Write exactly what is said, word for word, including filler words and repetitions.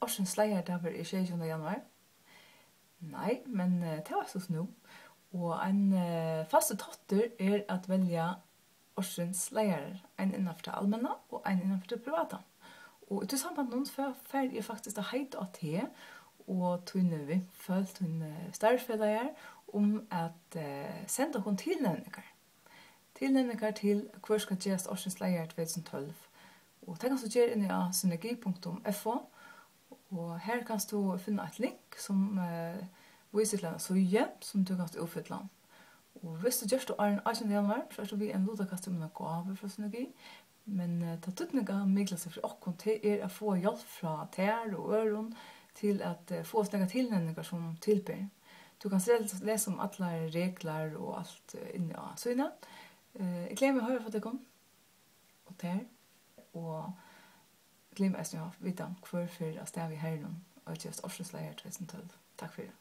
Ársins leiðaradagur er sjeyogtjúgunda januar. Nei, men, eh, tað veitst tú nú. Og ein, eh, fastur táttur er at velja ársins leiðarar, ein innanfyri tað almenna og ein innanfyri tað privata. Og í tí sambandinum fá-, fari eg faktiskt at heita á teg og tíni vinfólk, tíni starvsfelagar, um at, eh, senda okkum tilnevningar. Tilnevningar til hvør skal gerast ársins leiðari tvey túsund og tólv. Og tað kanst tú gera inni á synergi punktum f o. Og her kanst tú finna eitt link, sum, eh, vísir til eina síðu, sum tú kanst útfylla. Og viss tú gert tað áðrenn átjanda januar, so ert tú við ein lutakast um eina gávu frá synergi. Men, eh, tað týdningarmiklasti fyri okkum, tað er at fáa hjálp frá tær og øðrum til at, eh, fáa so nógvar tilnevningar sum til ber. Tú kanst le-, lesa um allar reglur og alt, eh, inni á síðuni. Eh, eg gleði meg at hoyra frá tykkum og tær, og gleði meg eisini at vita, hvør fer avstað við herrum og gerast ársins leiðari tvey túsund og tólv. Takk fyri.